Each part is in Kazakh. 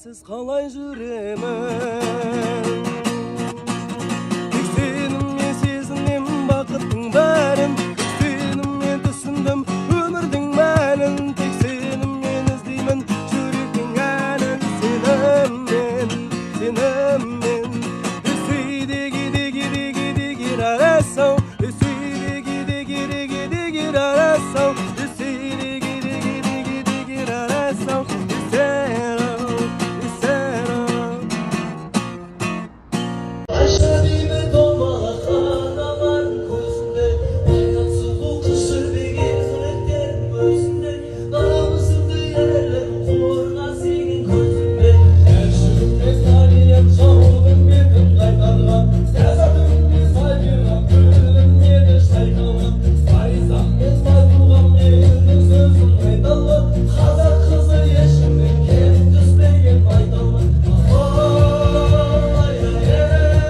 Сенсіз қалай жүремін? Тек сенімен сезінемін бақыттың бәрін, тек сенімен түсіндім өмірдің мәнін, тек сенімен іздеймін жүректің әнін. Сенімен, сенімен. Деги деги деги деги рарасау, деги деги деги деги рарасау, деги деги деги деги рарасау, десеро, десеро. Айша бибі домалақ аналардың көзінде, Айдан сұлу қыз жібек езіліктердің өзінде, намысымды ерлігім қорға сенің көзіңде. Әшімде Сәриям жаудың бетін қайтарған, саясатымде сайбирған, күлімдеді шайқалған, Фаризамен Фатуғам елдің сөзін айталған, қазақ қызы ешкімнен кем түспеген айталған. Ай, ай, ай, ай,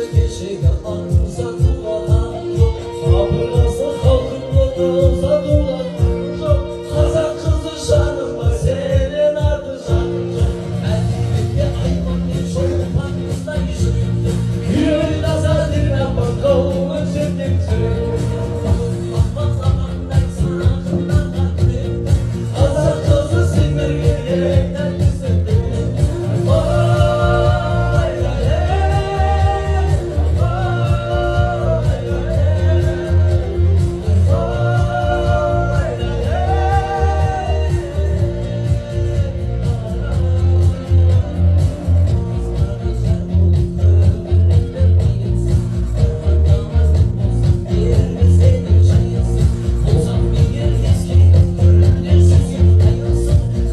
Кешегі антын сатуға хақым жоқ, қабырғасы халқымның сатуға хақым жоқ. Қазақ қызы, жаным бар, сенен артық жарым жоқ. Мәдениетке айман мен Шолпан қыздай жүректі, күйеу таза деген апам қауымын жетекші. Қазақ қызы сендерге ең тәттісі. Ай, ай, ай, ай, ай.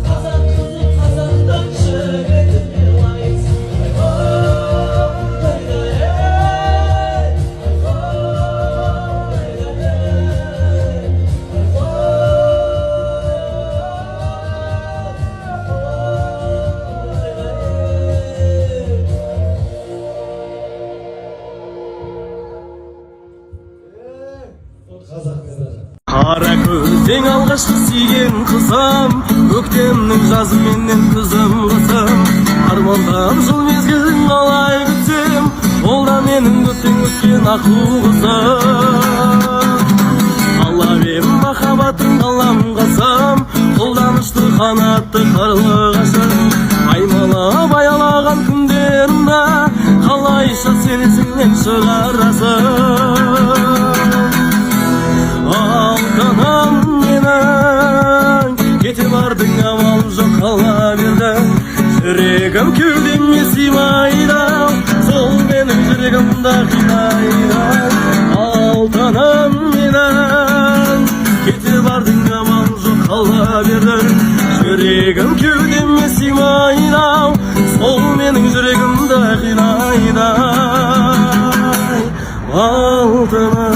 Қазақ қызы қазақтың жігітіне лайықсың. Ай, ай, ай, Қара көз, ең алғашқы сүйген қызым, көктемнің жазы менен күзім қысым. Армандап жыл мезгілін қалай күтсем, ол да менің көптен күткен аққу құсым. Қалап ем махаббатың қалам қасым, қолданышты қанатты қарлығашым. Аймалап аялаған күндерімді қалайша сен есіңнен шығарасың? Алтыным менің, кете бардың, амалым жоқ, қала бердің. Жүрегім кеудеме сыймайды, сол менің жүрегімді қинайды. Алтыным менің, кете бардың, амалым жоқ, қала бердің. Жүрегім кеудеме сыймайды, сол менің жүрегімді қинайды. Алтыным.